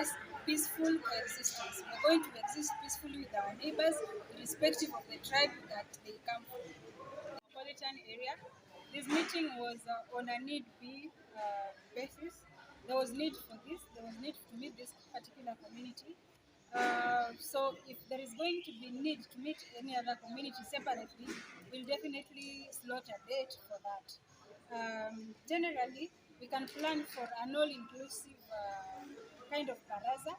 embrace peaceful coexistence. We're going to exist peacefully with our neighbors, irrespective of the tribe that they come from. Metropolitan area. This meeting was on a need be basis. There was need for this. There was need to meet this particular community. So if there is going to be need to meet any other community separately, we'll definitely slot a date for that. Generally, we can plan for an all-inclusive kind of baraza.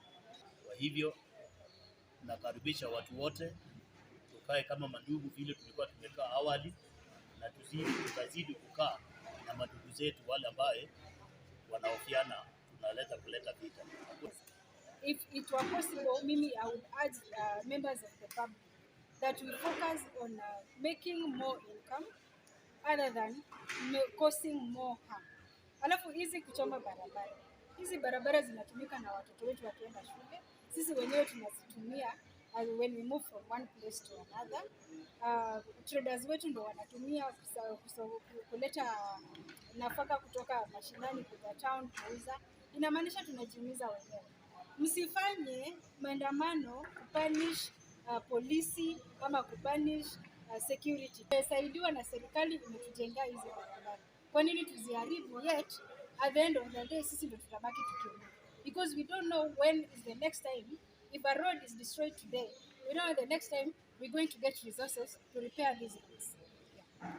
Kwa hivyo nakaribisha watu wote tukae kama mandugu vile tulikuwa tumekaa awali, na tutazidi kukaa na mandugu zetu wale ambaye wanahofiana tunaleta kuleta vita. If it were possible, mimi, I would urge members of the public that we focus on making more income other than causing more harm. Alafu hizi kuchoma barabara, hizi barabara zinatumika na watoto wetu wakienda shule, sisi wenyewe tunazitumia when we move from one place to another. Traders wetu ndo wanatumia kuleta nafaka kutoka mashinani kuja town kuuza. Inamaanisha tunajiumiza wenyewe. Msifanye maandamano kupunish polisi ama kupunish security. Tumesaidiwa na serikali, imetujengea hizi barabara, kwa nini tuziharibu? Yet at the end of the day sisi ndo tutabaki tukiumia, because we don't know when is the next time. If a road is destroyed today, we don't know the next time we're going to get resources to repair these roads. Yeah.